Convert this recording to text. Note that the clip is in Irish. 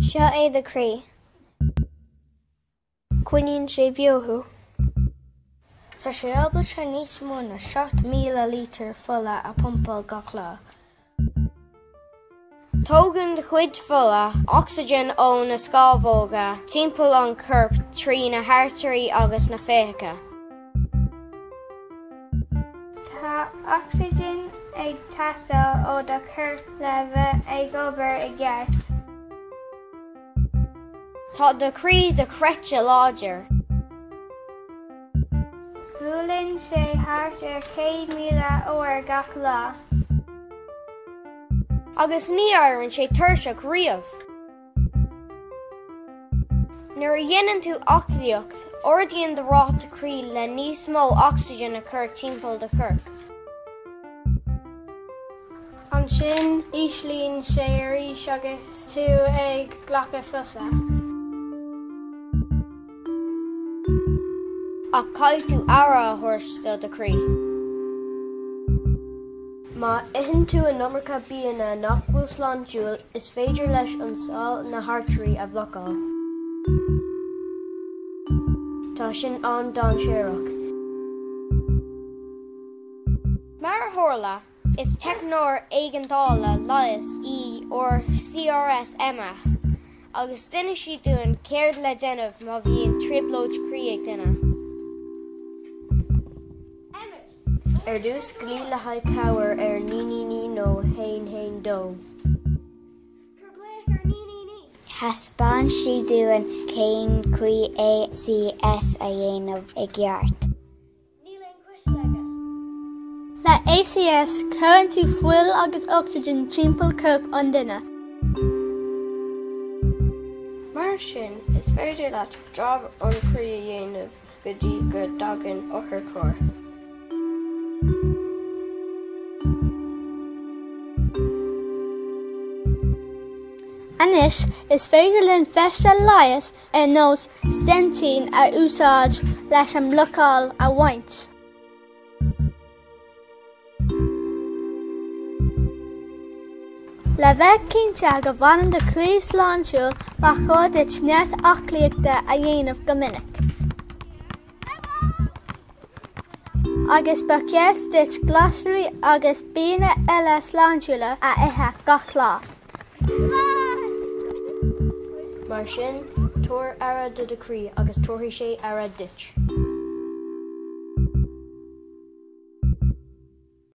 Seo é do chroí. Coinníonn sé beo thú. Tá sé ábalta níos mó ná 7,000 lítear fola a phumpáil gach lá. Tógann do chuid fola ocsaigin ó na scamhóga timpeall an choirp trí na hartairí agus na féitheacha. Tá ocsaigin ag teastáil ó do chorp le bheith ag obair i gceart. Tá do chroí dochreidte láidir. Buaileann sé thart ar 100,000 uair gach lá. Agus ní éiríonn sé tuirseach riamh. Nuair a dhéanann tú aclaíocht, ardaíonn do ráta croí le níos mó ocsaigin a chur timpeall do choirp. Ansin íslíonn sé arís agus tú ag glacadh sosa. Ach caithfidh tú aire a thabhairt do do chroí. Má itheann tú an iomarca bianna nach bhfuil sláintiúil, is féidir leis an saill na hartairí a bhlocáil. Tá sin an-dainséarach. Mar a tharla, is teicneoir éigeandála leighis í ár CRS Emma agus d'inis sí dúinn céard le déanamh má bhíonn trioblóid croí ag duine. Ar dtús, glaoigh le haghaidh cabhair ar 999 nó 112. Cuir glaoch ar 999. Thaispeáin sí dúinn cén chaoi ACS a dhéanamh i gceart. Níl aon chuisle aige. Le ACS, cuireann tú fuil agus ocsaigin timpeall corp an duine. Mar sin, is féidir leat jab an chroí a dhéanamh go dtí go dtagann otharcharr. Anois, is féidir linn feiste leighis ar nós steintín a úsáid leis an mblocáil a bhaint. Le bheith cinnte go bhfanann do chroí sláintiúil, ba chóir duit neart aclaíochta a dhéanamh go minic. Agus ba cheart duit glasraí agus bianna eile sláintiúla a ithe gach lá. Mar sin, tabhair aire do do chroí agus tabharfaidh sé aire duit.